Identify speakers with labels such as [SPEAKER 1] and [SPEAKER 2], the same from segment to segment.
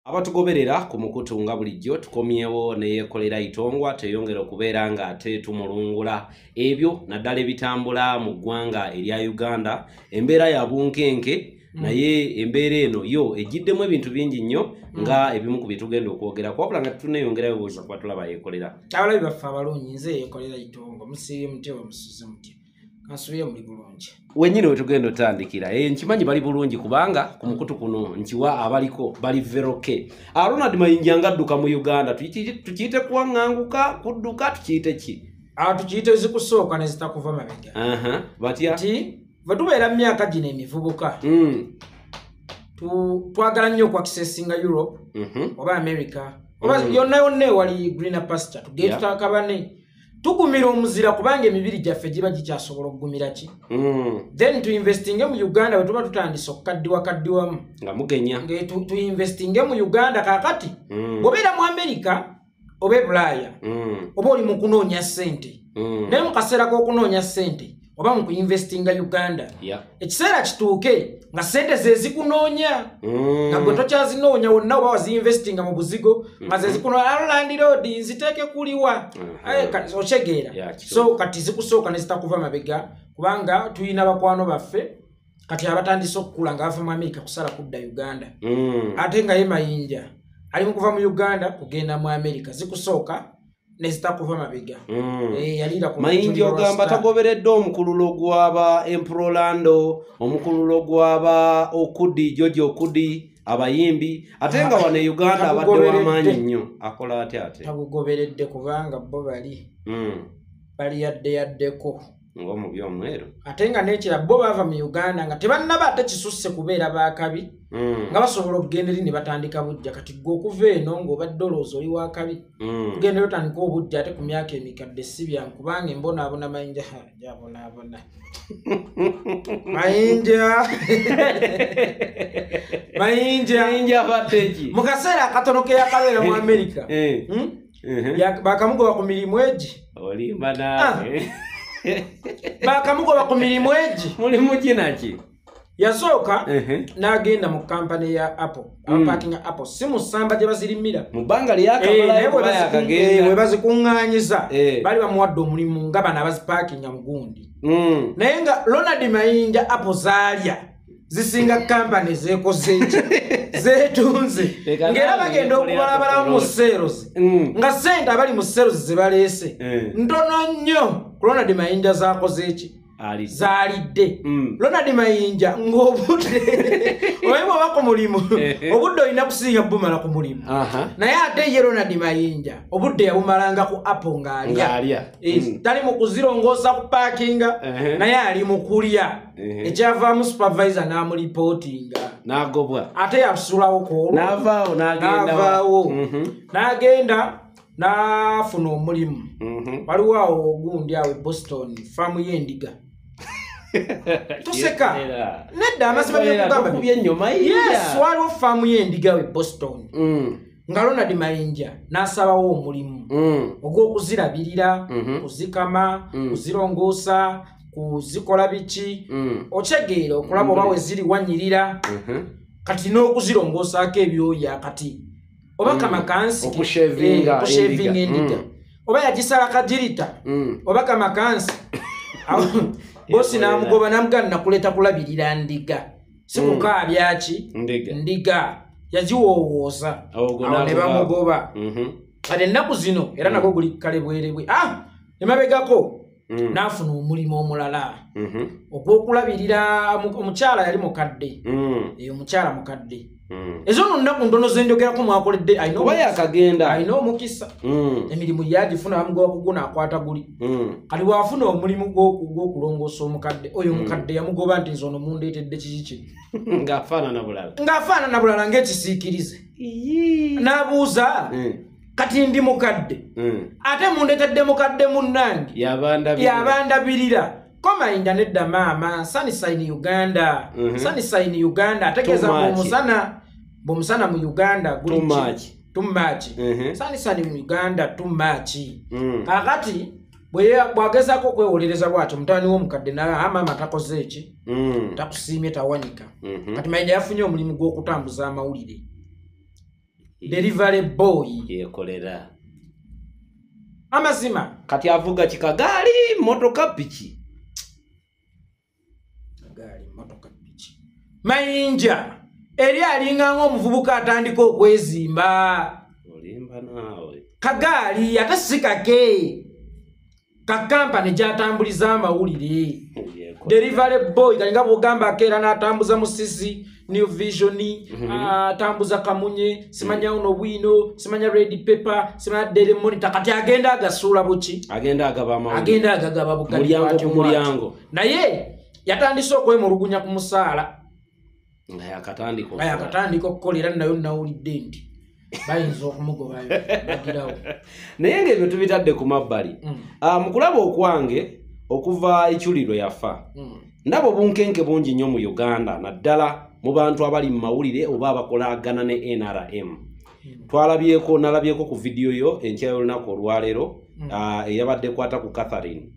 [SPEAKER 1] Abatugoberera ku mukutu, nga bulijjo tukomyewo neyekolera Itongwa, tweyongera okubeera nga ate tumulungula ebyo naddala ebitambula mu ggwanga erya Uganda. Embeera ya bunkenke, naye embeera eno yo ejjiddemu ebintu bingi nnyo nga ebimu ku byetugenda okwogera, wabula nga tetuneyongerayo buuza kuba tulaba yeekolera.
[SPEAKER 2] Abalabi baffe abalungi, nze yeekolera Itongwa. Musiibye mutya oba musuze mutya? Kansuubire muli bulungi.
[SPEAKER 1] Wenyini wetugenda otandikira, nkimanyi bali bulungi kubanga ku mukutu kuno nkiwa abaliko bali veroke. Ronald Mayinja nga adduka mu Uganda, tukiyite kuwaŋŋanguka, kudduka, tukiyite ki?
[SPEAKER 2] Tukiyite zikusooka ne zitakuva mabega.
[SPEAKER 1] Aha, batya?
[SPEAKER 2] Nti bwe tubeera mu myaka gino emivubuka, twagala nnyo okwakisesinga Europe oba America oba yonna yonna ewali greener pasture, tugende tutakabane, tugumira omuzira kubanga emibiri gyaffe giba gikyasobola okugumira ki. Then tuinvestinge mu Uganda bwe tuba tutandise okukaddiwa kaddiwamu.
[SPEAKER 1] Nga mugenya.
[SPEAKER 2] Nga tuinvestinge mu Uganda kaakati. Bw'obeera mu America oba e Bulaaya, oba oli mu kunoonya ssente, naye mu kaseera k'okunoonya ssente oba mu kuinvestinga Uganda, ekiseera kituuke nga ssente ze zikunoonya, nga gwe tokyazinoonya. Wonna oba waziinvestinga mu buzigo, nga ze zikunoonya, landlord nziteeke kuliwa? Okyegeera?
[SPEAKER 1] Yeah, kituufu.
[SPEAKER 2] So kati zikusooka ne zitakuva mabega, kubanga tulina bakwano baffe kati abatandise okukula nga bava mu America kusala kudda Uganda, ate nga ye Mayinja ali mu kuva mu Uganda kugenda mu America. Zikusooka ne zitakuva mabega. Yaliira ku
[SPEAKER 1] Mayinja
[SPEAKER 2] lujjuliro lwa
[SPEAKER 1] ogamba
[SPEAKER 2] Star.
[SPEAKER 1] Tagoberedde omukululo gw'aba Emprolando, omukululo gw'aba Okudi, George Okudi, abayimbi, ate nga wano e Uganda abadde
[SPEAKER 2] Tagugoberedde.
[SPEAKER 1] w'amaanyi nnyo. Akola atya ate?
[SPEAKER 2] Tagugoberedde kubanga bo bali bali yadde yaddeko.
[SPEAKER 1] Ng'omubi omweru.
[SPEAKER 2] Ate nga n'ekira bo baava mu Uganda nga tebannaba ate kisusse kubeera baakabi, nga basobola okugenda eri ne batandika bujja. Kati gwe okuva eno ng'obadde olowooza oli wakabi, tugenda eri otandika obujja ate ku myaka emikadde, si byangu, kubanga embonaabona Mayinja, ha, gyabonaabona Mayinja, Mayinja.
[SPEAKER 1] Mayinja abadde ki?
[SPEAKER 2] Mu kaseera akatono ke yakabeera mu Amerika, Bakamugoba ku mirimu egi.
[SPEAKER 1] Olimba naawe.
[SPEAKER 2] Bakamugoba ku mirimu egi.
[SPEAKER 1] Mulimu kinaki?
[SPEAKER 2] Yasooka n'agenda mu kampani ya Apple, abapakinga Apple, si mu ssamba gye bazirimira.
[SPEAKER 1] Mu bbanga lyakamalayo
[SPEAKER 2] Naye
[SPEAKER 1] kuba yakagenda.
[SPEAKER 2] Bwe bazikuŋŋaanyiza, baali bamuwadde omulimu nga bano abazipakinga mu gundi. Naye nga Ronald Mayinja Apple zaalya zisinga kampani zeekoze eki zeetunze.
[SPEAKER 1] Leka
[SPEAKER 2] Ng'era
[SPEAKER 1] naawe
[SPEAKER 2] bagenda
[SPEAKER 1] yeekolera
[SPEAKER 2] okubalabalamu mu
[SPEAKER 1] Apple.
[SPEAKER 2] sales, nga ssente abali mu sales ze baleese ntono nnyo ku Ronald Mayinja zaakoze eki.
[SPEAKER 1] Alidde.
[SPEAKER 2] Zaalidde. Ronald Mayinja ng'obudde omanyi bw'oba ku mulimu, obudde olina kusinga bumala ku mulimu. Naye ate ye Ronald Mayinja obudde yabumalanga ku Apple ng'alya.
[SPEAKER 1] Ng'alya.
[SPEAKER 2] Tali mu kuzirongoosa kupaakinga, naye ali mu kulya. Ekyavaamu supervisor n'amulipootinga.
[SPEAKER 1] N'agobwa.
[SPEAKER 2] Ate yasulawo ku olwo.
[SPEAKER 1] N'avaawo, n'agenda wa?
[SPEAKER 2] N'avaawo. N'agenda n'afuna omulimu. Waliwo awo ogundi awo e Boston, faamu y'endiga. Toseka.
[SPEAKER 1] Yekolera.
[SPEAKER 2] Nedda, amazima
[SPEAKER 1] Yekolera,
[SPEAKER 2] by'okugamba.
[SPEAKER 1] tokubye nnyo, Mayinja.
[SPEAKER 2] Yes, waliwo faamu y'endiga e Boston. Nga Ronald Mayinja n'asabawo omulimu ogw'okuzirabirira, kuzikama, kuzirongoosa, kuzikola biki. Okyegeera okulaba oba we ziri wanyirira. Kati n'okuzirongoosaako ebyoya kati. Oba kamakansi ke,
[SPEAKER 1] Okushevinga
[SPEAKER 2] okushevinga
[SPEAKER 1] endiga.
[SPEAKER 2] endiga. Oba yagisala kagirita. Oba kamakansi. Awo, bosi n'amugoba n'amugamba nakuleeta kulabirira ndiga. Si kukaabya ki?
[SPEAKER 1] Ndiga.
[SPEAKER 2] Ndiga. Yagiwoowooza.
[SPEAKER 1] Awo gwe
[SPEAKER 2] Awo ne
[SPEAKER 1] n'amugoba.
[SPEAKER 2] bamugoba. Kati ennaku zino era nagwo guli kalebwerebwe. Emabegako n'afuna omulimu omulala. Ogw'okulabirira omukyala yali mukadde. Omukyala mukadde. Ezo nno nnaku ntono ze njogerako mwakoledde, alina
[SPEAKER 1] Kuba
[SPEAKER 2] omukisa.
[SPEAKER 1] yakagenda.
[SPEAKER 2] Alina omukisa. Emirimu yagifuna, bamugoba kuguna akwata guli. Kati bw'afuna omulimu gw'okulongoosa omukadde, oyo omukadde yamugoba nti nze ono mundeetedde kiki kino?
[SPEAKER 1] Ng'afaanana bulala.
[SPEAKER 2] Ng'afaanana bulala ng'ekisiikirize.
[SPEAKER 1] Iyii.
[SPEAKER 2] N'abuuza, kati ndi mukadde. Ate mundeetedde mukadde munnange.
[SPEAKER 1] Yabandabirira.
[SPEAKER 2] Yabandabirira. Komayinja nedda maama, Sunshine Uganda. Sunshine Uganda, ategeeza
[SPEAKER 1] Too much.
[SPEAKER 2] bw'omusana mu Uganda guli
[SPEAKER 1] Too
[SPEAKER 2] ki?
[SPEAKER 1] much.
[SPEAKER 2] Too much. Sunshine mu Uganda too much. Kaakati bw'agezaako okwewolereza bw'atyo, mutabani w'omukadde n'agamba, maama takoze eki? Takusiimye, tawanika. Kati Mayinja yafunye omulimu gw'okutambuza amawulire. Delivery boy
[SPEAKER 1] Yekolera.
[SPEAKER 2] Amazima.
[SPEAKER 1] Kati avuga kikagaali, motoka, piki.
[SPEAKER 2] Gaali, motoka, piki. Mayinja eri alinga ng'omuvubuka atandika okwezimba.
[SPEAKER 1] Olimba naawe.
[SPEAKER 2] Kagaali ate si kake. Ka kampani gy'atambuliza amawulire. Delivery boy kalinga bw'ogamba akeera n'atambuza Musisi, New Vision, atambuza Kamunye, simanya ono bwino, simanya Red Pepper, simanya Daily Monitor. Kati agenda agasuula buki?
[SPEAKER 1] Agenda agaba amawulire.
[SPEAKER 2] Agenda agagaba bugali.
[SPEAKER 1] Mulyango ku mulyango.
[SPEAKER 2] Naye yatandise okwemulugunya ku musaala.
[SPEAKER 1] Nga yakatandika.
[SPEAKER 2] Nga yakatandika okukolera nayo nawulidde nti bayinza okumugobayo bagirawo.
[SPEAKER 1] Naye ng'ebyo tubitadde ku mabbali. Mu kulaba okwange okuva Ichuliro yafa. Ndaba obunkenke bungi nnyo mu Uganda naddala mu bantu abali mu mawulire oba abakolagana ne NRM. Twalabyeko, nalabyeko ku vidiyo yo enkya y'olunaku olwaleero eyabadde ekwata ku Catherine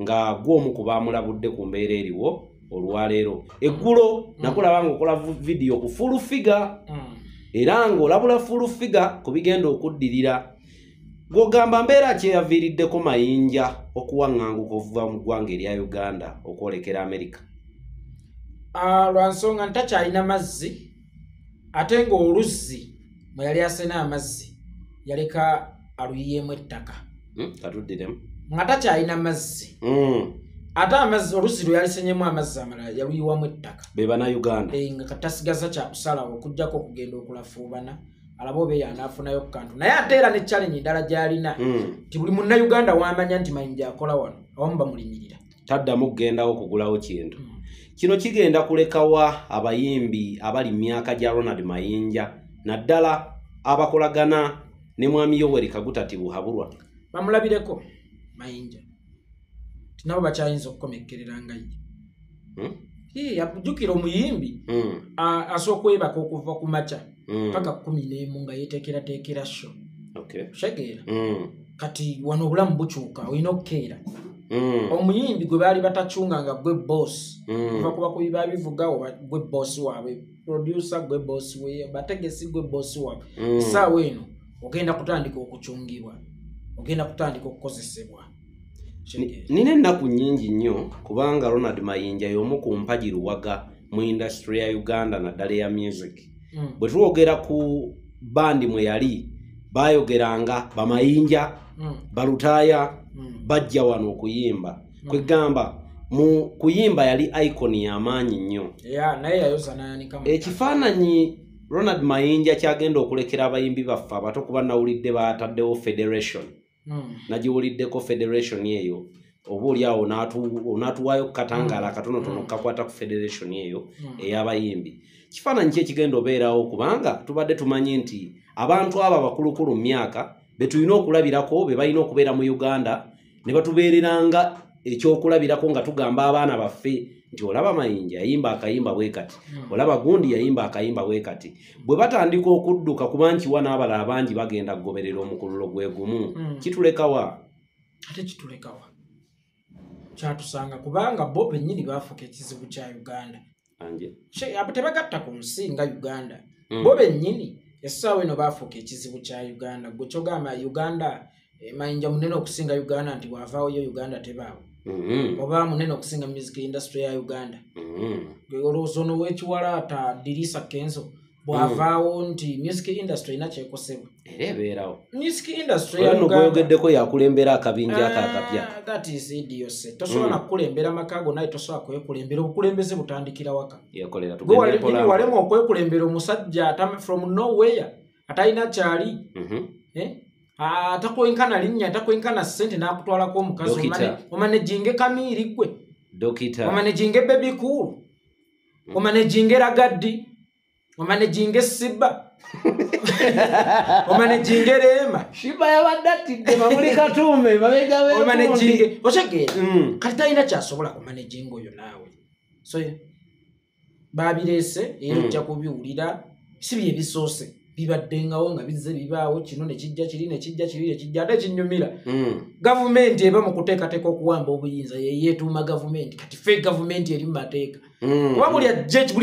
[SPEAKER 1] nga gw'omu ku baamulabudde ku mbeera eriwo olwaleero. Eggulo nakulaba ng'okola vidiyo ku full figure era ng'olabula full figure ku bigenda okuddirira. Gw'ogamba mbeera ki eyaviiriddeko Mayinja okuwaŋŋanguka okuva mu ggwanga erya Uganda okwolekera Amerika?
[SPEAKER 2] Lwa nsonga ntakyalina mazzi ate ng'oluzzi mwe yali asena amazzi yaleka aluyiyeemu ettaka.
[SPEAKER 1] Katuddiremu.
[SPEAKER 2] Nga takyalina mazzi. Ate amazzi oluzzi lwe yalisenyemu amazzi amalala yaluyiwamu ettaka.
[SPEAKER 1] Be bannayuganda.
[SPEAKER 2] Nga katasigaza kyakusalawo okuggyako okugenda okulafuubana alaba oba eyo anaafunayo ku kantu. Naye ate era ne challenge endala gy'alina nti buli munnayuganda w'amanya nti Mayinja akola wano awamu bamulinyirira.
[SPEAKER 1] Taddamu kugendawo kugulawo kintu. Kino kigenda kulekawa abayimbi abali mu myaka gya Ronald Mayinja naddala abakolagana ne Mwami Yoweri Kaguta Tibuhaburwa.
[SPEAKER 2] Bamulabireko Mayinja nabo bakyayinza okukomekkerera nga ye. Jjukira omuyimbi asooka okwebaka okuva ku makya paka 11 nga yeeteekerateekera show. Otegeera? Kati wano obulamu bukyuka, olina okukeera. Omuyimbi gwe baali batacunga nga gwe boss, kuva ku bakubi babivuga oba gwe boss waabwe, producer gwe boss we, bategesi gwe boss waabwe. Essaawa eno ogenda kutandika okucungibwa, ogenda kutandika okukozesebwa.
[SPEAKER 1] Nina ennaku nnyingi nnyo kubanga Ronald Mayinja y'omu ku mpagi luwaga mu industry ya Uganda naddala eya music. Bwe twogera ku bandi mwe yali baayogeranga Bamayinja, Balutaaya, bajja wano okuyimba. Kwegamba mu kuyimba yali icon y'amaanyi nnyo.
[SPEAKER 2] Naye yayoza n'ayanika mu
[SPEAKER 1] Ekifaananyi Ronald Mayinja kyagenda okulekera abayimbi baffe abato kuba nawulidde baataddewo federation. Nagiwuliddeko federation eyo oba oli awo n'atuwaayo katangaala akatonotono kakwata ku federation eyo ey'abayimbi. Kifaananyi ki ekigenda obeerawo kubanga tubadde tumanyi nti abantu abo abakulukulu mu myaka be tulina okulabirako be balina okubeera mu Uganda ne batubeereranga ekyokulabirako nga tugamba abaana baffe nti olaba Mayinja yayimba akayimba bwe kati, olaba gundi yayimba akayimba bwe kati. Bwe batandika okudduka kuba nkiwa n'abalala bangi bagenda kugoberera omukululo gwe gumu. Kitulekawa?
[SPEAKER 2] Ate kitulekawa? Kyatusanga kubanga bo bennyini baafuuka ekizibu kya Uganda. Abo tebagatta ku nsi nga Uganda. Bo bennyini essaawa eno baafuuka ekizibu kya Uganda. Gwe kyogamba Uganda Mayinja munene okusinga Uganda nti bw'avaawo yo Uganda tebaawo. Oba munene okusinga music industry ya Uganda. Olowooza ono w'ekiwalaata Dirisa Kenzo bw'avaawo nti music industry erina kyekosebwa.
[SPEAKER 1] Era ebeerawo.
[SPEAKER 2] Music industry ya Uganda.
[SPEAKER 1] Gweyogeddeko yakulembera akabinja ako akapya.
[SPEAKER 2] That is idiocy. Tosobola kukulembera maka go naye tosobola kwekulembera. Obukulembeze butandikira waka.
[SPEAKER 1] Yekolera tugende mpola.
[SPEAKER 2] Walema okwekulembera omusajja from nowhere atalina kyali. Atakwenkana linnya, atakwenkana ssente n'akutwalako omukazi omanejinge Kamiiri gwe. Omanejinge Baby Cool. Omanejinge Ragaddi. Omanejinge Siba. Omanejinge Rema.
[SPEAKER 1] Shiba yabadde attidde Mamuli Katume mabega b'enkundi.
[SPEAKER 2] Omanejinge otegeera. Kati talina ky'asobola kumanejinga oyo naawe. So baabireese era ojja kubiwulira si bye bisoose. Bibaddengawo nga bizze bibaawo, kino ne kijja kiri ne kijja kiri ne kijja, ate kinyumira. Gavumenti eba mu kuteekateeka okuwamba obuyinza, ye yeetuuma gavumenti. Kati ffe gavumenti eri mu mateeka. Kuba buli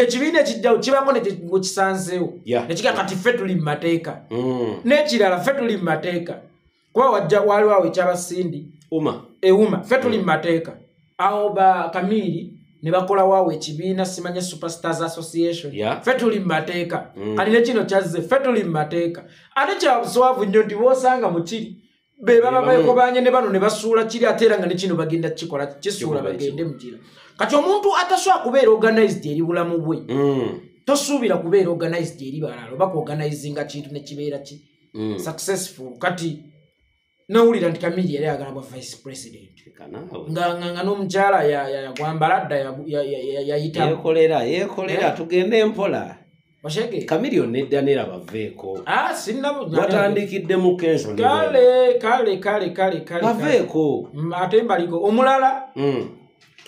[SPEAKER 2] ekibiina ekijjawo kibaako ne kisanzeewo. Ne kiga kati ffe tuli mu mateeka. N'ekirala ffe tuli mu mateeka. Kuba wajja waliwo awo ekyabasindi. Uma. Ffe tuli mu mateeka. Awo ba Kamiri ne bakola waawo ekibiina simanya Superstars Association. Ffe tuli mu mateeka. Kati ne kino kyazze ffe tuli mu mateeka. Ate kyaswavu nnyo nti bw'osanga mu kiri be baba beekobanye ne bano ne basuula kiri, ate era nga ne kino bagenda kukikola, kisuula bagende mu kira. Kati omuntu atasobola kubeera organized eri bulamu bwe, tosuubira kubeera organized eri balala, oba kuorganizinga kintu ne kibeera ki successful. Kati nawulira nti Kamiri yali ayagala bwa vice president. Nga n'omukyala yagwambala dda, yayita.
[SPEAKER 1] Yeekolera, tugende mpola. Kamiri ne Daniel baveeko. Watandikidde mu Kenzo ne
[SPEAKER 2] Kale.
[SPEAKER 1] Baveeko.
[SPEAKER 2] Ate mbaliko omulala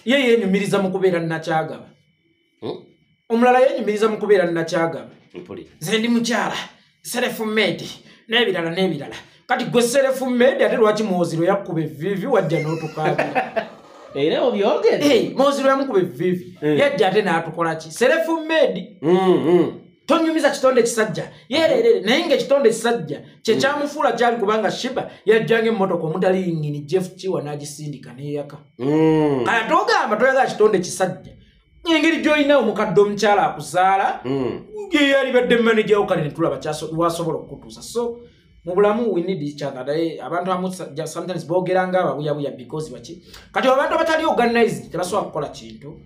[SPEAKER 2] ye yeenyumiriza mu kubeera Nakyagaba. Omulala yeenyumiriza mu kubeera Nakyagaba. Nze ndi mukyala self made n'ebirala n'ebirala. Kati gwe self made ate lwaki Moziro yakuba evviivi wajja n'otukaabira?
[SPEAKER 1] Era obyogedde.
[SPEAKER 2] Moziro yamukuba evviivi. Yajja ate n'atukola ki? Self made. Tonyumiza kitonde kisajja. Yererere naye ng'ekitonde kisajja kye kyamufuula kyali kubanga Shiba yajjanga emmotoka omutali yingini Jeff Kiwa n'agisindika n'eyaka. Kale togamba toyagala kitonde kisajja. Engeri gy'olina omukadde omukyala akuzaala, ye yalibadde manager wo, kale ne tulaba wasobola okukutuusa. So mu bulamu we need each other. Naye abantu abamu sometimes boogera nga ababuyabuya because baki. Kati abantu abatali organized tebasobola kukola kintu.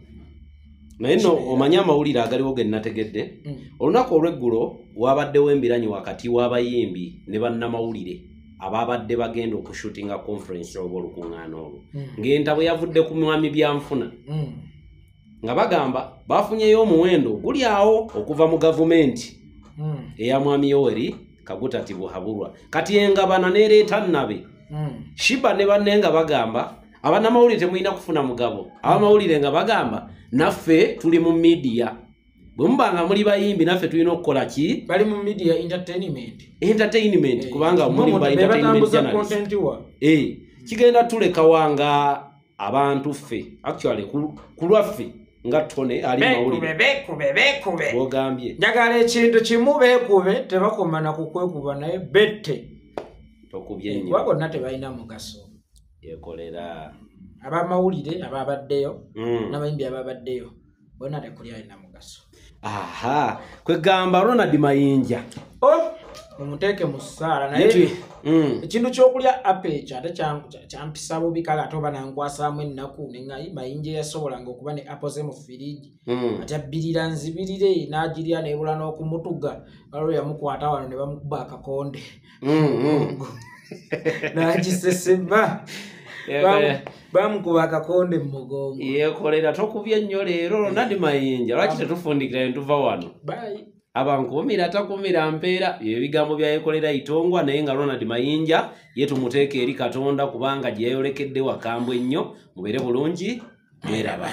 [SPEAKER 1] Naye nno omanyi amawulire agaliwo ge nnategedde. Olunaku olw'eggulo wabaddewo embiranyi wakati w'abayimbi ne bannamawulire ababadde bagenda okushutinga conference oba olukuŋŋaana olwo. Ng'entabwe yavudde ku mwami Byanfuna. Nga bagamba bafunyeyo omuwendo guli awo okuva mu gavumenti eya mwami Yoweri Kaguta Tibuhaburwa. Kati engabana n'ereeta nnabe. Shiba ne banne nga bagamba abannamawulire temulina kufuna mugabo. Abamawulire nga bagamba naffe tuli mu media. Bwe muba nga muli bayimbi naffe tulina okukola ki?
[SPEAKER 2] Bali mu media entertainment.
[SPEAKER 1] Entertainment, kubanga muli ba entertainment journalist. Kigenda tuleka wanga abantu ffe. Actually ku lwaffe nga Tone ali mawulire.
[SPEAKER 2] Beekube.
[SPEAKER 1] Bw'ogambye.
[SPEAKER 2] Njagala ekintu kimu beekube, tebakoma na kukwekuba naye bette.
[SPEAKER 1] Tokubye nnyo.
[SPEAKER 2] Kuba bonna tebalina mugaso.
[SPEAKER 1] Yeekolera.
[SPEAKER 2] Abamawulire ababaddeyo, n'abayimbi ababaddeyo, bonna tekuli alina mugaso.
[SPEAKER 1] Aha, kwegamba Ronald Mayinja.
[SPEAKER 2] Mumuteeke mu ssaala naye ekintu ky'okulya apple ate kyampisa bubi, kale ate oba nankwasaamu ennaku ne nga Mayinja yasobolanga okuba ne apple ze mu firiji. Ate abbirira nzibirire n'agirya n'ebula n'okumutuga. Waliwo yamukwata wano ne bamukuba akakonde. N'agisesema. Bamukuba akakonde mu mugongo.
[SPEAKER 1] Yeekolera tokubye nnyo leero Ronald Mayinja. Lwaki tetufundikira ne tuva wano?
[SPEAKER 2] Bye.
[SPEAKER 1] Abankumira takumira mpeera ebigambo bya Yekolera Itongwa, naye nga Ronald Mayinja ye tumuteeke eri Katonda kubanga gye yayolekedde wakambwe ennyo. Mubeere bulungi, mweraba.